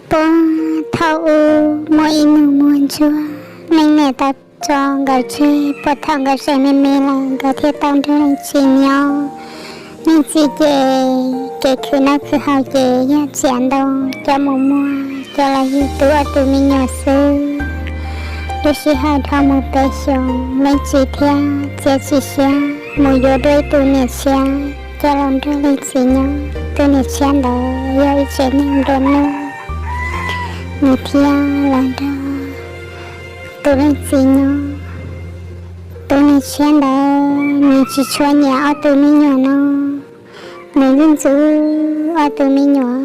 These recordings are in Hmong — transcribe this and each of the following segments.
Puag thaum ub muaj ib nus muag ntsuag, neeg niam tau tso nkawd tseg, puag thaum nkawd tseem me me lawm nkawd thiaj tau nrog leej txiv nyob. Leej txiv ces kev khwv noj khwv haus ces yog txiav ntoo, coj mus muag, coj los yug tub ob tug me nyuam xwb. Lub sij hawm dhau mus peb xyoos, leej txiv thiaj txiav txim siab mus yuav dua ib tug niam tshiab coj los nrog leej txiv nyob. Tus niam tshiab ntawd yog ib tsev neeg nplua nuj, nws thiaj los nrog tus leej txiv nyob. Tus niam tshiab ntawd nws tsis tshua nyiam ob tug me nyuam no, nws ntxub ntxub ob tug me nyuam.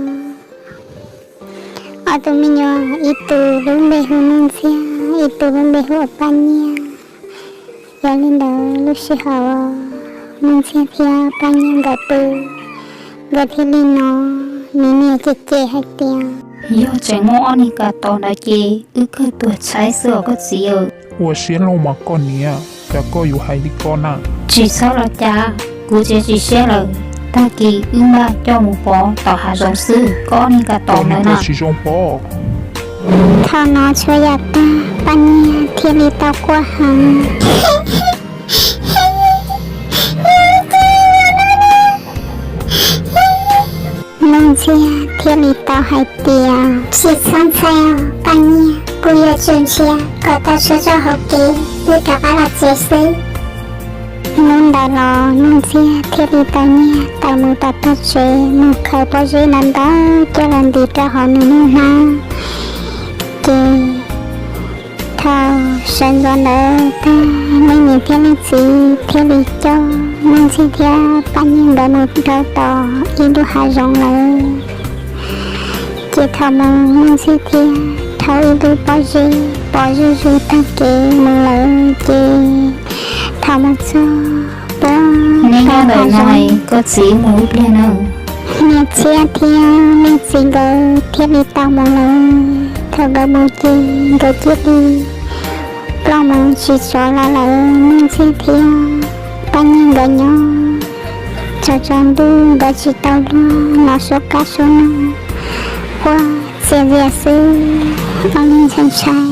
Ob tug me nyuam ib tug lub npe hu Nuj Ntxiag, ib tug lub npe hu ua Paj Nyiaj. Yog li ntawd lub sij hawm uas Nuj Ntxiag thiab Paj Nyiaj nkawd pw, nkawd thiaj li hnov nws niam cem cem hais tias, yog tseem muaj ob niag kam tos ntawd ces wb kawg tuag tshaib xwb os koj txiv aw. Ua siab loj mas koj niam, cas koj yuav hais li ko na? Tsis txhob los cas, kuv txiav txim siab lawm, tag kis wb mam coj mus pov tom hav zoov xwb, koj ob niag kam tos ntawd na. Tsis zoo pov. Thaum no txhua yam tag, Paj Nyiaj thiaj li tau quaj heev. Nuj Ntxiag thiaj li tau hais tias, tsis txhob ntshai os Paj Nyiaj, kuv yuav tsum nrhiav kom tau tshuaj rau hauv kev wb rov qab los tsev xwb. Hnub ntawd los Nuj Ntxiag thiaj li tau nyiag tau mus tom tog tsev mus khaws pob zeb ntau ntau coj los ntim rau hauv nws lub hnab. Ces thaum sawv ntxov ntawd tag, leej niam thiab leej txiv thiaj li coj Nuj Ntxiag thiab Paj Nyiaj nkawd mus rau tom ib lub hav zoov lawm. Ces thaum mus Nuj Ntxiag thiaj thau ib lub pob zeb pov zuj zus tag kev mus lawm. Ces thaum mus txog puag tom hav zoov, koj txiv mus ib pliag na. Niam tshiab thiab leej txiv nkawd thiaj li tau mus lawm. Thaum nkawd mus ces nkawd cia li ploj mus tsis sov los lawm. Nuj Ntxiag thiab Paj Nyiaj nkawd nyob tsaus tsaus ntuj, nkawd tsis tau luag hnov suab kab suab noog quaj txias zias xwb. Ob leeg ntshai ntshai,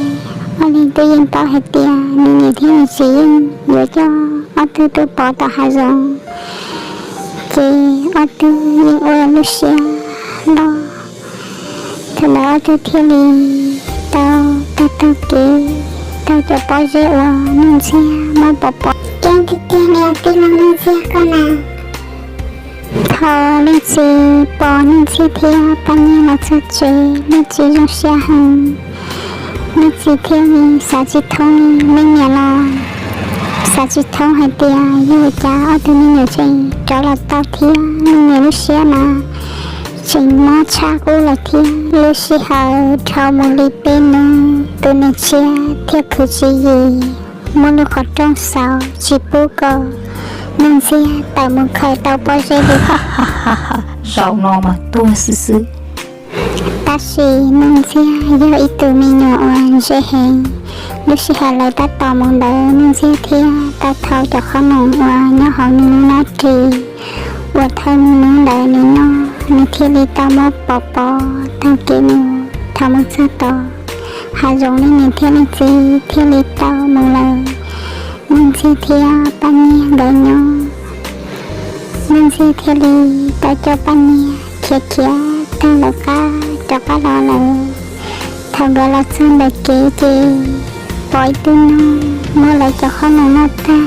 ob leeg twb yeej paub hais tias nws niam thiab nws txiv yeej yuav coj ob tug tuaj pov tom hav zoov, ces ob tug yeej ua lub siab loj. Thaum ntawd ob tug thiaj li tau taug taug kev, taug cov pob zeb uas Nuj Ntxiag muab pov pov. Ceeb tiag tiag li tij laug Nuj Ntxiag koj na. Thaum leej txiv pom Nuj Ntxiag thiab Paj Nyiaj los txog tsev, leej txiv zoo siab heev. Leej txiv thiaj li xav tsis thoob li, leej niam los xav tsis thoob hais tias yog ua cas ob tug me nyuam tseem rov los tau thiab. Leej niam lub siab mas tseem mob tshaj qub lawm thiab. Lub sij hawm dhau mus li peb hnub, tus niam tshiab thiaj khwv tswv yim muab lub qhov rooj xauv tsis pub kom Nuj Ntxiag tawm mus khaws tau pob zeb li. Zaum no mas tuag xwb xwb. Tab sis Nuj Ntxiag yog ib tug me nyuam uas ntse heev. Lub sij hawm lawv tab tom mus ntawd Nuj Ntxiag thiaj tau thau cov qhob noom uas nyob hauv nws lub hnab ris uas thawj hnub ntawd nws noj, nws thiaj li tau muab pov pov taug kev mus. Thaum mus txog tom hav zoov, leej niam thiab leej txiv thiaj li tau mus lawm. Nuj Ntxiag thiab Paj Nyiaj nkawd nyob, Nuj Ntxiag thiaj li tau coj Paj Nyiaj khiav khiav taug lawv qab rov qab los lawm. Thaum nkawd los txog ntawm kev ces pom ib tug noog muab lawv cov qhob noom noj tag,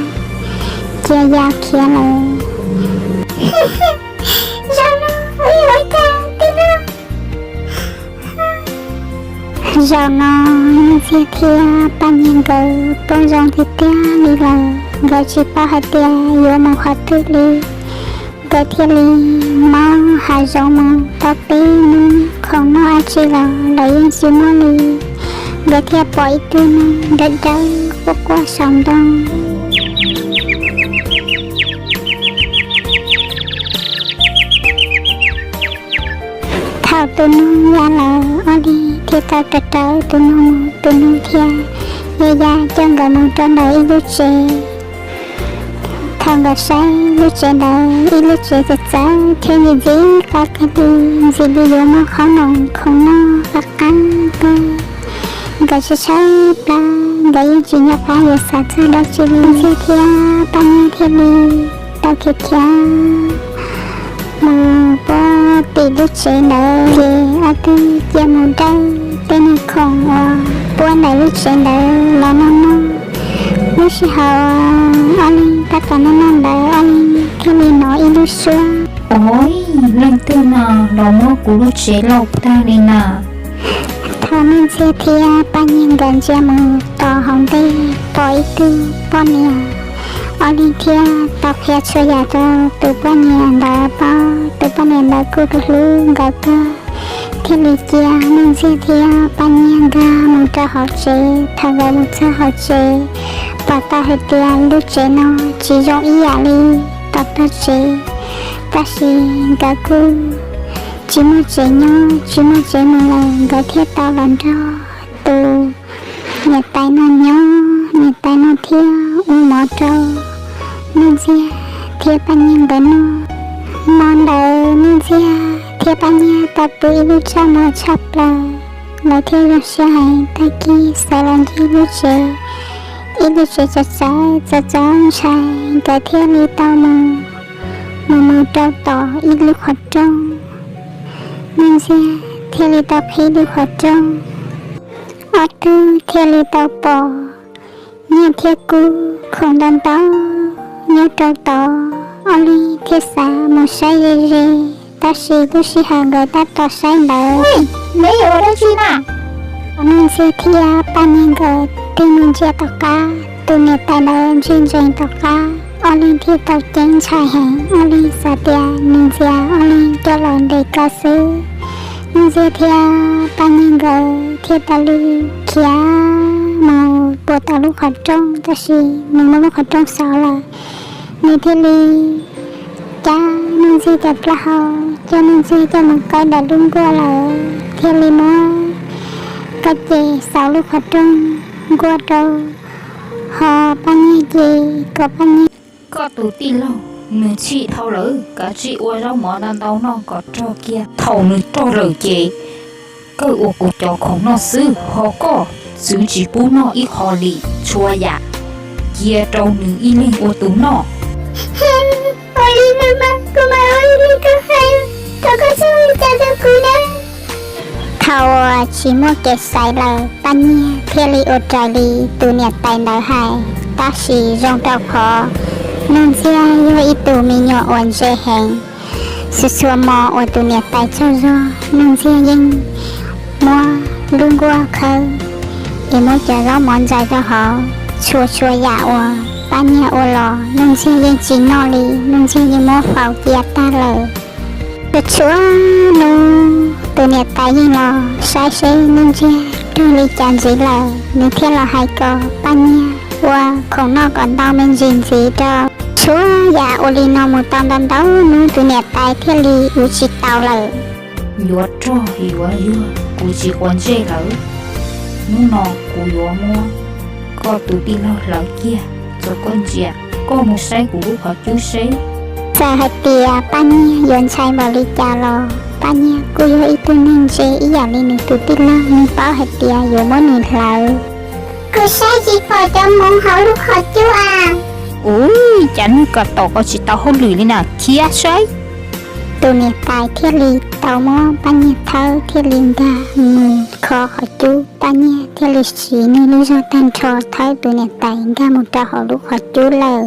cia ya khiav lawm. Zaum no Nuj Ntxiag thiab Paj Nyiaj nkawd poob zoo tiag tiag li lawm, nkawd tsis paub hais tias yuav mus qhov twg li. Nkawd thiaj li mob hav zoov mus tau peb hnub, khoom noj dab tsi los lawv yeej tsis muaj li. Nkawd thiaj pom ib tug noog dawb dawb quaj quaj saum ntoo. Thaum tus noog ya lawm, ob leeg thiaj tau rau rau tus noog mus, tus noog thiaj ya ya coj nkawd mus rau ntawm ib lub tsev. Thaum nkawd saib lub tsev ntawd, ib lub tsev txawv txawv thiab ntxim ntxim qab kawg li, ntxim li yuav muaj qhob noom khoom noj. Tom qab ntawd nkawd tshaib tshaib plab, nkawd yeej tsis nco qab yuav xav txog dab tsi li. Ntxiag thiab Paj Nyiag thiaj li tau khiav khiav mus puag tim lub tsev ntawd, ces ob tug cia mus dawj tej niag khoom uas puag ntawm lub tsev ntawd los noj noj. Lub sij hawm ob leeg tab tom noj noj ntawd, ob leeg thiaj li hnov ib lub suab. Ov, leej twg na los muab kuv lub tsev lauj tag li na? Thaum Nuj Ntxiag thiab Paj Nyiag nkawd ntsia mus tom hauv ntej, pom ib tug poj niam. Ob leeg thiaj tau qhia txhua yam rau tus poj niam ntawd paub. Tus poj niam ntawd kuj hlub nkawd kawg, thiaj li cia Nuj Ntxiag thiab Paj Nyiag nkag mus rau hauv tsev. Thaum nkawd mus txog hauv tsev, pom tau hais tias lub tsev no tsis zoo ib yam li tom tog tsev, tab sis nkawd kuj tsis muaj tsev nyob tsis muaj tsev mus lawm, nkawd thiaj tau los nrog tus niam tais no nyob. Niam tais no thiaj ua mov rau Nuj Ntxiag thiab Paj Nyiag nkawd noj. Hmo ntawd Nuj Ntxiag thiab Paj Nyiag tau pw ib lub txaj muag tshaj plaws, lawv thiaj zoo siab heev. Tag kis xav los ncig lub tsev, ib lub tsev txawv txawv txaus ntshai, nkawd thiaj li tau mus mus mus rau tom ib lub qhov rooj. Nuj Ntxiag thiaj li tau qhib lub qhov rooj, ob tug thiaj li tau pom Nyiaj thiab Kub khoom ntau ntau nyob rau tod. Ob leeg thiaj xav mus saib ze ze, tab sis lub sij hawm nkawd tab tom saib ntawd, Nuj Ntxiag thiab Paj Nyiag nkawd tig mus ntsia tom qab, tus niam tais ntawd ntsia ntsees tom qab. Ob leeg thiaj tau ceeb ntshai heev, ob leeg xav tias nws ntxias ob leeg coj los ntes kaw xwb. Nuj Ntxiag thiab Paj Nyiag nkawd thiaj tau li khiav mus puag tom lub qhov rooj, tab sis nws muab lub qhov rooj xov lawm. Nws thiaj li cab Nuj Ntxiag cov plaub hau, coj Nuj Ntxiag coj mus kaw ntawm lub nkuaj lawm, thiaj li muab koj ces xauv lub qhov rooj nkuaj rau, ho Paj Nyiag ces kom Paj Nyiag. Koj tus tij laug nws txhij dhau lawm, kav tsij ua zaub mov ntau ntau noj kom rog kiag. Thaum nws rog lawm ces kawg ua kuv cov khoom noj xwb, ho koj txwv tsis pub noj ib qho li, txhua yam cia rau nws ib leeg ua tus noj. Ua li no mas kuv mam ua li koj hais, thov koj txhob ua cas rau kuv na. Thaum uas tsis muaj kev xaiv lawm, Paj Nyiag thiaj li ua raws li tus niam tais ntawd hais, tab sis zoo rau qhov Nuj Ntxiag yog ib tug me nyuam uas ntse heev. Txhua txhua hmo uas tus niam tais tsaug zog, Nuj Ntxiag yeej muab lub nkuaj khawb es muab cov zaub mov ntsais rau hauv. Txhua txhua yam uas Paj Nyiag ua los Nuj Ntxiag yeej tsis noj li, Nuj Ntxiag yeej muab faus cia tag lawm. Txhua txhua hnub tus niam tais yeej los saib seb Nuj Ntxiag raug li cas ntxiv lawm, nws thiaj los hais kom Paj Nyiag ua khoom noj kom ntau me ntsis ntxiv rau. Txhua yam ua li no mus tau ntau ntau hnub, tus niam tais thiaj li ua tsis taus lawm. Yuav rog yuav yuag kuv tsis quav ntsej lawm. Hnub no kuv yuav muab koj tus tij laug hlawv kiag, txog koj ntsia, koj mus saib kuv lub qhov cub seb. Txawm hais tias Paj Nyiag yuav ntshai npaum li cas los Paj Nyiag kuj yog ib tug neeg ntse ib yam li nws tus tij laug, nws paub hais tias yuav muab nws hlawv. Kuv saib tsis pom cov hmoov hauv lub qhov cub a. Ua cas nws kom tom koj tsis tau hauj lwm li na, khiav saib. Tus niam tais thiaj li tau muab Paj Nyiag thawb thiaj li nkag mus kho qhov cub. Paj Nyiag thiaj li siv nws lub zog tag nrho thawb tus niam tais nkag mus rau hauv lub qhov cub lawm.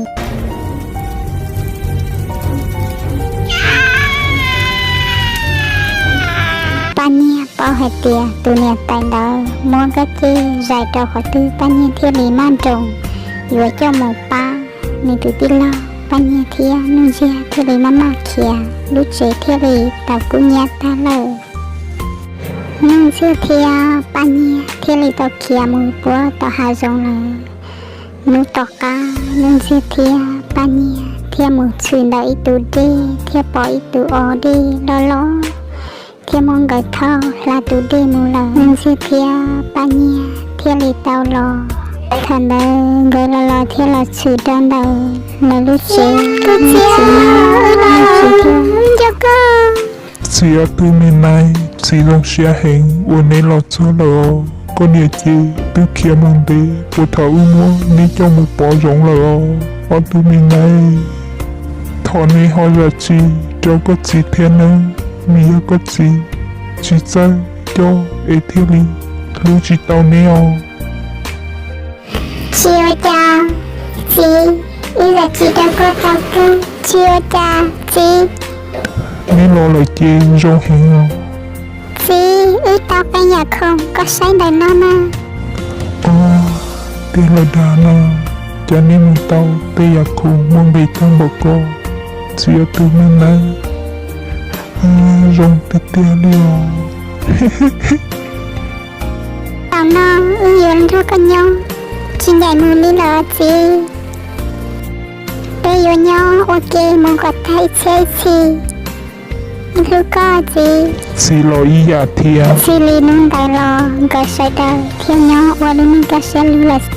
Paj Nyiag paub hais tias tus niam tais ntawd muab kab cej zais rau qhov twg, Paj Nyiag thiaj li maj nroos yuav coj mus pab nws tus tij laug. Paj Nyiag thiab Nuj Ntxiag thiaj li maj maj khiav, lub tsev thiaj li tau kub hnyiab tag lawm. Nuj Ntxiag thiab Paj Nyiag thiaj li tau khiav mus puag tom hav zoov lawm. Hnub tom qab Nuj Ntxiag thiab Paj Nyiag thiaj mus tshwm ntawm ib tus dej thiab pom ib tug o dej loj loj, thiaj muab nkawd thauj hla tus dej mus lawm. Nuj Ntxiag thiab Paj Nyiag thiaj li tau los. Thaum ntawd nkawd los los thiaj los tshwm rau ntawm lawv lub tsev. Nuj Ntxiag thiab Paj Nyiag thiaj Txiv, ob tug me nais, txiv zoo siab heev uas neb los txog lawm os. Koj niam ces twb khiav mus ntev puag thaum wb muab neb coj mus pov zoov lawm os, ob tug me nais. Thov neb ho zam txim rau koj txiv thiab nawb, vim yog koj txiv tsis txawj coj es thiaj li hlub tsis tau neb os. Tsis ua cas, txiv, wb zam txim rau koj tau kawg, tsis ua cas txiv. Neb los lawm ces zoo heev os. Txiv, wb tau qee yam khoom, koj saib ntawm no na. Ob, tiag los dag no, cas neb mus tau tej yam khoom muaj nqis tag npaum ko. Txiv, ob tug me nais, zoo tiag tiag li os. Zaum no wb yuav nrog koj nyob, tsis ncaim mus li lawm txiv. Peb yuav nyob ua ke mus kom tag ib txhiab ib txhis. Hlub koj txiv. Txiv los ib yam thiab. Txij li hnub ntawd los nkawd sawv daws thiaj nyob ua lub neej kaj siab lug lawm.